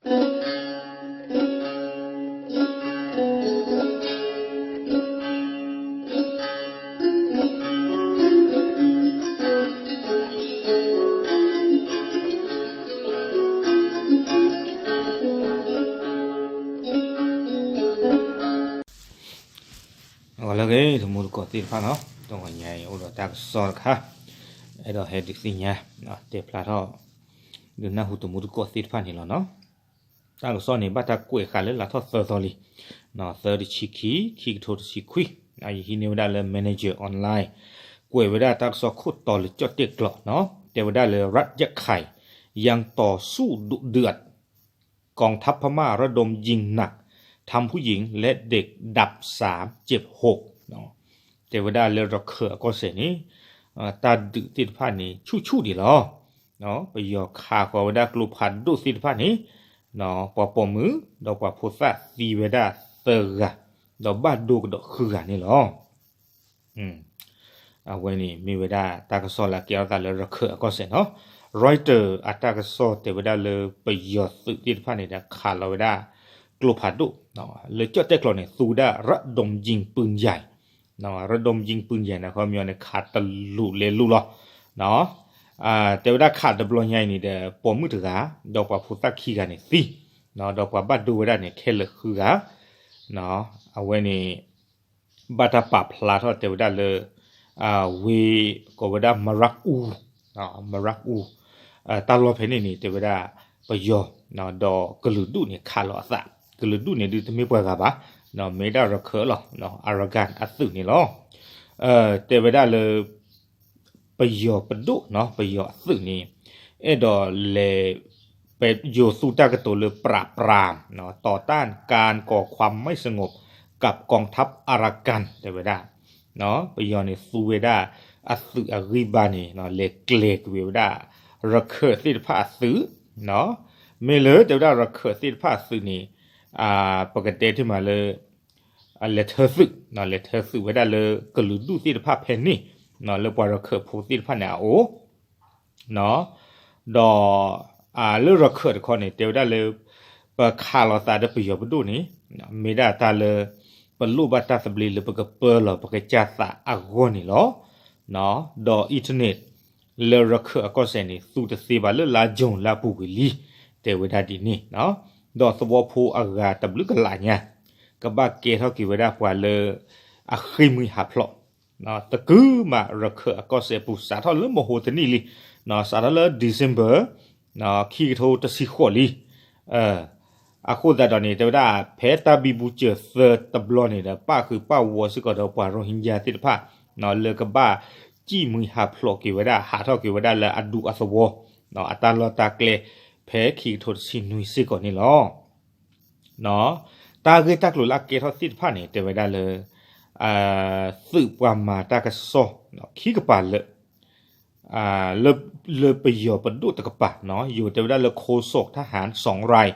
ဂီၤလၢအဂ့ၤ တံၤသကိးသ့ၣ်တဖၣ်နီၤ, တဂီၤညါအံၤအိၣ်ဒီးတၢ်ကစီၣ်တခါ, အဲၣ်ဒိးဟဲဒုးသ့ၣ်ညါ တဲဖျါထီၣ် ဒုးနၢ်ဟူတံၤသကိးသ့ၣ်တဖၣ်န့ၣ်လီၤနီၤ. တၢ်ကစီၣ်န့ၣ် ဘၣ်တၢ်ကွဲးဃာ်လၢလါထီၣ်သၢသီလံ, သၢတဆံခံ ခံကထိတဆံခွံ, ယဟံးန့ၢ်ဝဲဒၣ်လၢ Manager Online ကွဲးဝဲဒၣ်တၢ်ကစီၣ်ခိၣ်တီလၢကၠီၣ်တဲၣ်ကျိာ်နီၤ, တဲဝဲဒၣ်လၢ รัฐยะไข่ยังต่อสู้ดุเดือด กองทัพพม่าระดมยิงหนัก ทำผู้หญิงและเด็กดับ สาม เจ็บ หก တဲဝဲဒၣ်လၢရခၢၣ်အကီၢ်စဲၣ်န့ၣ် တၢ်ဒုးသ့ၣ်တဖၣ်န့ၣ် ဆူၣ်ဆူၣ်ဒံးလီၤ. ပယီၤခးဃီၤဝဲဒၣ်ကျိဖးဒိၣ်သ့ၣ်တဖၣ်န့ၣ် ပှၤပိာ်မုၣ် ဒီးပှၤဖိသၣ်သံဝဲဒၣ်သၢဂၤ, ဒီးဘၣ်ဒိကဒီးဃုဂၤန့ၣ်လီၤ. အဝဲန့ၣ်မ့ၢ်ဝဲဒၣ်တၢ်ကစီၣ်လၢအကဲထီၣ်သးလၢရခၢၣ်အကီၢ်စဲၣ်နီၤ. Reuters အတၢ်ကစီၣ်တဲဝဲဒၣ်လၢပယီၤသုးသ့ၣ်တဖၣ်န့ၣ်ဒီးခးလီၤဝဲဒၣ် ကျိဖးဒိၣ်, လၢကၠီၣ်တဲၣ်ကျိာ်န့ၣ် သူဝဲဒၣ် ระดมยิงปืนใหญ่ ระดมยิงปืนใหญ่ န့ၣ် ခီပညီန့ၣ် ခးတလူၢ်လဲၤလူၢ်လီၤ. တဲဝဲဒၣ်ခးတဘျီညါအံၤန့ၣ်ဒီး ပိာ်မုၣ်တဂၤ ဒီးပှၤဖိသၣ်ခံဂၤန့ၣ်သံ, ဒီးပှၤဘၣ်ဒိဝဲဒၣ်န့ၣ် ခဲလၢာ်ဃုဂၤ, အဝဲန့ၣ် ဘၣ်တၢ်ပာ်ဖျါထီၣ်တဲဝဲဒၣ်လၢ ဝ့ၢ်ကိးဝဲဒၣ် မရၣ်အူ, မရၣ်အူ, တၢ်လီၢ်ဖဲန့ၣ်န့ၣ် တဲဝဲဒၣ်ပယီၤ ဒီးကလုာ်ဒူၣ်န့ၣ်ခးလီၤအသး, ကလုာ်ဒူၣ်န့ၣ်ဒုးတမ့ၢ်ပှၤဂၤဘၣ်, မ့ၢ်ဒၣ်ရခၢၣ်လီၤ, Arakan အသုးန့ၣ်လီၤ. တဲဝဲဒၣ်လၢ ပယီၤပဒိၣ်နီၤ, ပယီၤအသုးန့ၣ် အဲၣ်ဒိးလဲၤ ပယီၤသူတၢ်ကတိၤလၢ ปราบปราม ต่อต้านการก่อความไม่สงบกับกองทัพอารากัน တဲဝဲဒၣ်, ပယီၤန့ၣ်သူဝဲဒၣ်အသုးအဂံၢ်ဘါန့ၣ် လဲၤကျဲၤကွံာ်ဝဲဒၣ် ရခၢၣ်သ့ၣ်တဖၣ်အသုး, မ့ၢ်လၢတဲဝဲဒၣ်ရခၢၣ်သ့ၣ်တဖၣ်အသုးန့ၣ် ပကတဲတ့ၢ်မးလၢ လဲၤထၢသုး, လဲၤထၢသုးဝဲဒၣ်လၢကလုာ်ဒူၣ်သ့ၣ်တဖၣ်ဖဲန့ၣ်, လၢပှၤရခၢၣ်ဖိသ့ၣ်တဖၣ်န့ၣ်အအိၣ်, ဒီး လၢရခၢၣ်တခီန့ၣ် တဲဝဲဒၣ်လၢ ပခးလီၤသးဒီးပယီၤပဒိၣ်န့ၣ် မ့ၢ်ဒၣ်တၢ်လၢ ပလိၣ်ဘၣ်တၢ်သဘျ့လၢပကပၢလီၤပကစၢ်သးအဂီၢ်န့ၣ်လီၤ. ဒီး internet လၢရခၢၣ်အကီၢ်စဲၣ်န့ၣ် သူတသ့ဘၣ်လၢလါယူၤလၢအပူၤကွံာ်လံ, တဲဝဲဒၣ်ဒ်န့ၣ်, ဒီးသဝီဖိအဂၤတဘျုးကလးညါ ကဘၣ်ကဲထီၣ်က့ၤဝဲဒၣ်ပှၤလၢ အဃ့ၢ်မှံဟးဖျိး, သကုၤမးရခၢၣ်အကီၢ်စဲၣ်ပူၤ စးထီၣ်လၢမဟိတနံၣ်လံ, စးထီၣ်လၢ December ခံကထိတဆံဃိးလံ. အဃိသတးဒီးန့ၣ် တဲဝဲဒၣ် ဖဲတၢ်ဘံဘူစၢၤသၢတဘျီန့ၣ်ဒီး ပၣ်ဃုာ်ပၣ်ဝီၤစ့ၢ်ကီးဒီးပှၤရိဟ့ကၠါသ့ၣ်တဖၣ် လၢကဘၣ်စံၣ်မှံဟးဖျိးက့ၤဝဲဒၣ် ဟးထီၣ်က့ၤဝဲဒၣ်လၢအဒူအသဝီ အတၢ်လီၢ်တၢ်ကျဲ ဖဲခံကထိတဆံနွံစ့ၢ်ကီးန့ၣ်လီၤ. တၢ်ဂ့ၢ်တၢ်ကျိၤလၢအကဲထီၣ်သ့ၣ်တဖၣ်န့ၣ် တဲဝဲဒၣ်လၢ သုးပှၤမၤတၢ်ကစီၣ် ခံကပၤလၢ လၢပယီၤပဒိၣ်တကပၤ ယိၤတဲဝဲဒၣ်လၢ โฆษกทหารสองราย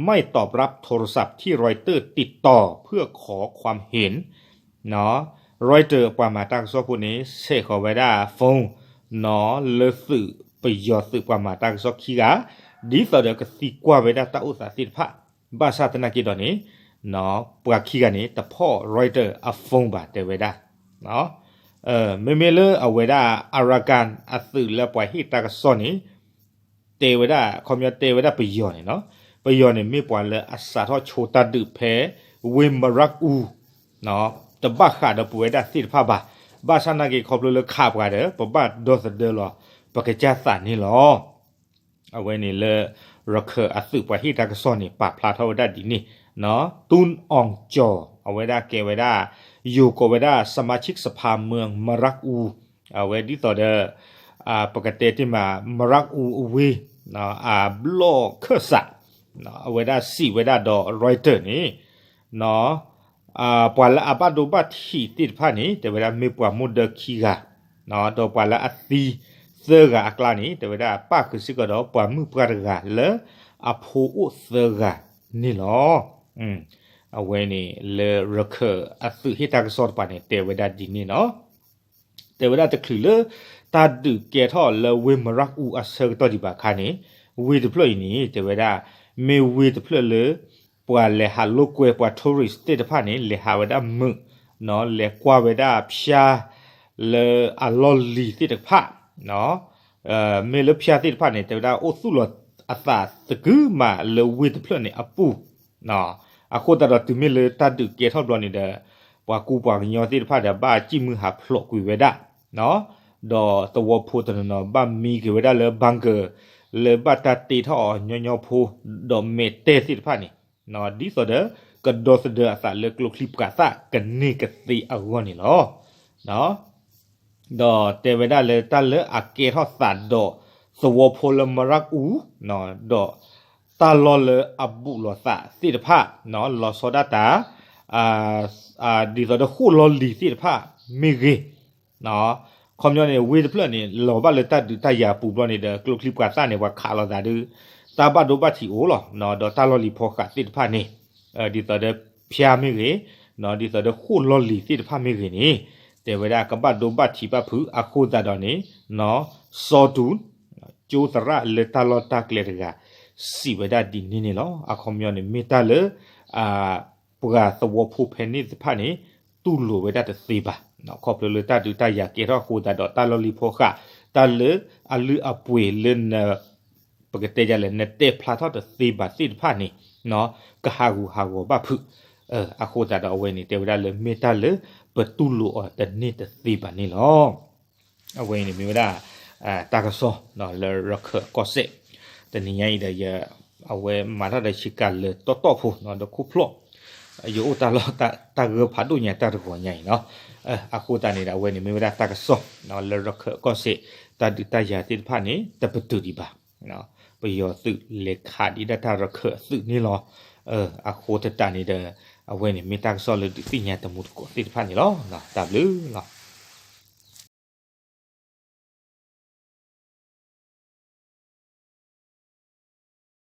ไม่ตอบรับโทรศัพท์ที่รอยเตอร์ติดต่อเพื่อขอความเห็น Reuters အပှၤမၤတၢ်ကစီၣ်ဖိန့ၣ် ဆဲးဃီၤဝဲဒၣ် phone လၢသုးပယီၤသုးပှၤမၤတၢ်ကစီၣ်ခံဂၤ ဒ်သိးဒီးကသံကွၢ်ဝဲဒၣ်တၢ်အိၣ်သးသ့ၣ်တဖၣ် ဘၣ်ဆၣ်သနာ်က့ဒီးန့ၣ် ပှၤခံဂၤန့ၣ် တဖီၣ် Reuters အ phone ဘၣ် တဲဝဲဒၣ်. မ့မ့ၢ်လၢအဝဲဒၣ် Arakan အသုးလၢပှၤဟ့ၣ်တၢ်ကစီၣ်န့ၣ် တဲဝဲဒၣ် ခီပညီတဲဝဲဒၣ်ပယီၤန့ၣ်နီၤ, ပယီၤန့ၣ်မ့ၢ်ပှၤလၢအစးထီၣ်ဆိတၢ်ဒုးဖဲ ဝ့ၢ်မရၣ်အူ တဘၣ်ဃးဒီးပဝဲဒၣ်သ့ၣ်တဖၣ်ဘၣ်. ဘၣ်ဆၣ်သနာ်က့ခီဖျိလၢခးပှၤဒီး ပဘၣ်ဒီသဒၢလီၤ ပကစၢ်သးန့ၣ်လီၤ. အဝဲန့ၣ်လၢ ရခၢၣ်အသုးပှၤဟ့ၣ်တၢ်ကစီၣ်န့ၣ် ပာ်ဖျါထီၣ်ဝဲဒၣ်ဒ်န့ၣ်, တုန်းအောင်ကျော် အဝဲဒၣ်ကဲဝဲဒၣ် ယိၤကိးဝဲဒၣ် สมาชิกสภาเมืองมรักอู အဝဲဒ်သိးဒီး ပကတဲတ့ၢ်မး မရၣ်အူအဝ့ၢ် အဘျီၣ်ခၢၣ်စး အဝဲဒၣ်စံးဝဲဒၣ်ဒီး Reuters န့ၣ် ပှၤလၢအဘၣ်ဒိဘၣ်ထံးသ့ၣ်တဖၣ်န့ၣ် တဲဝဲဒၣ်မ့ၢ်ပှၤမိၢ်ဒၢခံဂၤ, ဒီးပှၤလၢအသံသၢဂၤအကျါန့ၣ် တဲဝဲဒၣ်ပၣ်ဃုာ်စ့ၢ်ကီးဒီးပှၤမုၣ်ပှၢ်တဂၤလၢအဖိအိၣ်သၢဂၤန့ၣ်လီၤ. အဝဲန့ၣ်လၢရခၢၣ်အသုးဟ့ၣ်တၢ်ကစီၣ်တပၤန့ၣ် တဲဝဲဒၣ်ဒ်န့ၣ်လီၤ. တဲဝဲဒၣ်တချုးလၢတၢ်ဒုးကဲထီၣ်လၢဝ့ၢ်မရၣ်အူအဆၢကတီၢ်ဒံးဘၣ်အခါန့ၣ် ဝ့ၢ်တဖျၢၣ်အံၤန့ၣ် တဲဝဲဒၣ် မ့ၢ်ဝ့ၢ်တဖျၢၣ်လၢ ပှၤလဲၤဟးလိာ်ကွဲ ပှၤ tourist သ့ၣ်တဖၣ်န့ၣ် လဲၤဟးဝဲဒၣ်မုာ်, လဲၤကွၢ်ဝဲဒၣ်ဖၠါလၢအလီၢ်လံၤသ့ၣ်တဖၣ်, မ့ၢ်လၢဖၠါသ့ၣ်တဖၣ်န့ၣ် တဲဝဲဒၣ်အိၣ်သူၣ်လီၤအသးသကုၤမးလၢဝ့ၢ်တဖျၢၣ်န့ၣ်အပူၤ, အဃိသတးဒီးတုၤမ့ၢ်လၢတၢ်ဒုးကဲထီၣ်ဘျီန့ၣ်ဒီး ပှၤကူပှၤကညီသ့ၣ်တဖၣ်ဒီး ဘၣ်စံၣ်မုၢ်ဟးဖျိးကွံာ်ဝဲဒၣ်, ဒီးသဝီဖိတနီၤနီၤ ဘၣ်မံက့ၤဝဲဒၣ်လၢ bunker လၢဘၣ်တၢ်တ့ထီၣ်အီၤညီညီဖိ ဒီးမဲာ်တဲသ့ၣ်တဖၣ်န့ၣ်, ဒ်သိးဒီး ကဒီသဒၢအသးလၢကျိချံပှၤသၣ်ကန့ၢ်ကသ့အဂီၢ်န့ၣ်လီၤ. ဒီးတဲဝဲဒၣ်လၢတၢ်လၢအကဲထီၣ်သးဒီးသဝီဖိလၢမရၢ်အူ, ဒီးတၢ်လီၢ်လၢအဘူးလိာ်သးသ့ၣ်တဖၣ်, လီၤဆီဒၣ်တၢ် ဒ်သိးဒီးဃိၣ်လီၢ်လံၤသ့ၣ်တဖၣ်မ့ၢ်ဂ့ၤ, ခီပညီန့ၣ် ဝ့ၢ်တဖျၢၣ်န့ၣ် လီၤဘၣ်လၢတၢ်ဒုးတၢ်ယၤပူၤဘျီန့ၣ်ဒီး ကျိချံပှၤသၣ်န့ၣ် ပှၤခးလိာ်သးဒီး တၢ်ဘၣ်ဒိဘၣ်ထံးအိၣ်လီၤ, ဒီးတၢ်လီၢ်လံၤဖီဃးသ့ၣ်တဖၣ်န့ၣ်, ဒ်သိးဒီးဖၠါမ့ၢ်ဂ့ၤ, ဒ်သိးဒီးဃိၣ်လီၢ်လံၤသ့ၣ်တဖၣ်မ့ၢ်ဂ့ၤန့ၣ်, တဲဝဲဒၣ်ကဘၣ်ဒိဘၣ်ထံးဘၣ်ဖုး အဃိသတးဒီးန့ၣ်, စီၤတူၣ် ကၠိသရၣ်လၢတၢ်လီၢ်တၢ်ကျဲတဂၤ စံးဝဲဒၣ်ဒ်န့ၣ်န့ၣ်လီၤ. အခီပညီန့ၣ် မ့ၢ်တၢ်လၢ ပှၤသဝီဖိဖဲန့ၣ်တဖၣ်န့ၣ် တူၢ်လိာ်ဝဲဒၣ်တသ့ဘၣ်, ခီဖျိလၢတၢ်ဒုးတၢ်ယၤကဲထီၣ်အဃိသတးဒီး တၢ်လီၢ်လံၤဖီဃး တၢ်လၢအလုၢ်အပှ့ၤလၢန ပကတဲဒ်လဲၣ် နတဲဖျါထီၣ်တသ့ဘၣ်သ့ၣ်တဖၣ်န့ၣ်, ကဟးဂူာ်ဟးဂီၤဘၣ်ဖုး, အဃိသတးဒီးအဝဲန့ၣ် တဲဝဲဒၣ်လၢမ့ၢ်တၢ်လၢပတူၢ်လိာ်အီၤတန့ၢ်တသ့ဘၣ်န့ၣ်လီၤ. အဝဲအံၤန့ၣ်မ့ၢ်ဝဲဒၣ် တၢ်ကစီၣ်လၢရခၢၣ်ကီၢ်စဲၣ်, တနံၤညါအံၤဒီး အဝဲမၤထီၣ်ဒီးဆ့ကၤလၢာ်တီတီဖိ ဒီးခိၣ်ဖျီၣ်, ယအိၣ်တၢ်လီၢ်တၢ်ဂၢၢ်ဖးဒိၣ်ညါတၢ်တဂီၤညါအံၤလီၤ. အဃိသတးန့ၣ်ဒီး အဝဲန့ၣ်မ့ၢ်ဝဲဒၣ်တၢ်ကစီၣ်လၢရခၢၣ်ကီၢ်စဲၣ်, တၢ်ဒုးတၢ်ယၤသ့ၣ်တဖၣ်န့ၣ် တပတုာ်ဒံးဘၣ်, ပယီၤသုးလဲၤခးဒံးဒၣ်တၢ်ရခၢၣ်အသုးန့ၣ်လီၤ. အဃိသတးန့ၣ်ဒီး အဝဲန့ၣ်မ့ၢ်တၢ်ကစီၣ်လၢဒုးသ့ၣ်ညါတမူတကိးသ့ၣ်တဖၣ်န့ၣ်လီၤ. တၢ်ဘျုးလီၤ.